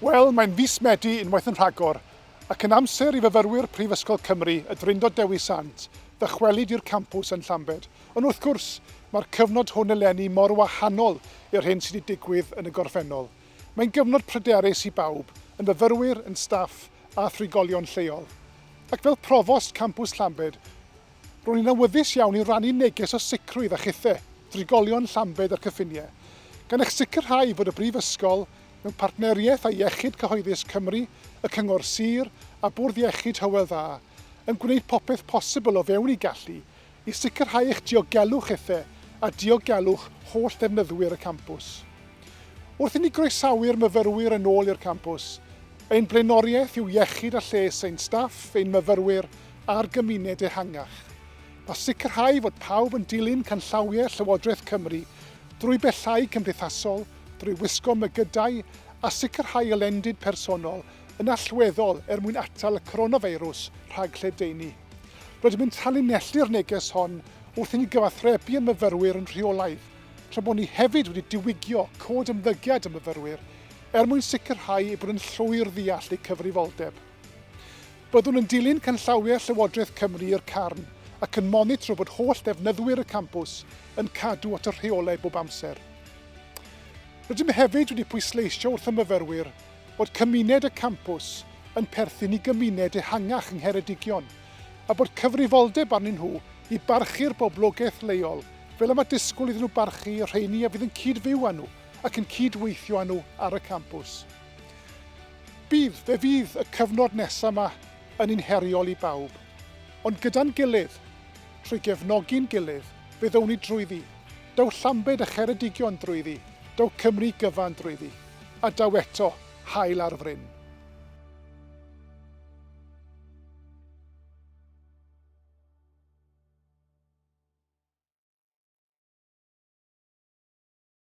Wel, mae'n fis Medi unwaith yn rhagor, ac yn amser i fyfyrwyr Prifysgol Cymru y Drindod Dewi Sant ddychwelyd i'r campws yn Llambed. Ond wrth gwrs, mae'r cyfnod hwn eleni mor wahanol i'r hyn sydd wedi digwydd yn y gorffennol. Mae'n gyfnod pryderus i bawb, yn fyfyrwyr, yn staff a thrigolion lleol. Ac fel Profost Campws Llambed, Ro'n i'n awyddus iawn i rannu neges o sicrwydd â chithe, drigolion Llambed a'r cyffiniau, gan eich sicrhau fod y Brifysgol, mewn partneriaeth â Iechyd Cyhoeddus Cymru, y Cyngor Sir a Bwrdd Iechyd Hywel Dda, yn gwneud popeth posibl o fewn eu gallu i sicrhau eich diogelwch chithe a diogelwch holl ddefnyddwyr y campws. Wrth i ni groesawu'r myfyrwyr yn ôl i'r campws, ein blaenoriaeth yw iechyd a lles ein staff, ein myfyrwyr a'r gymuned ehangach. Mae sicrhau fod pawb yn dilyn canllawiau Llywodraeth Cymru drwy bellhau cymdeithasol, drwy wisgo mygydau a sicrhau hylendid personol yn allweddol er mwyn atal y coronafeirws rhag lledaenu. Rydym yn tanlinellu'r neges hon wrth i ni gyfathrebu â'n myfyrwyr yn rheolaidd, tra bod ni hefyd wedi diwygio cod ymddygiad y myfyrwyr er mwyn sicrhau eu bod yn llwyr ddeall eu cyfrifoldeb. Byddwn yn dilyn canllawiau Llywodraeth Cymru i'r carn ac yn monitro bod holl ddefnyddwyr y campws yn cadw at y rheolau bob amser. Rydym hefyd wedi pwysleisio wrth y myfyrwyr bod cymuned y campws yn perthyn i gymuned ehangach yng Ngheredigion a bod cyfrifoldeb arnyn nhw i barchu'r boblogaeth leol fel y mae disgwyl iddyn nhw barchu y rheini a fydd yn cyd-fyw â nhw ac yn cyd-weithio â nhw ar y campws. Bydd, fe fydd y cyfnod nesaf yma yn un heriol i bawb. Ond gyda'n gilydd, trwy gefnogi'n gilydd, fe ddown ni drwyddi. Daw Llambed a Cheredigion drwyddi, daw Cymru gyfan drwyddi. A daw eto, haul ar fryn.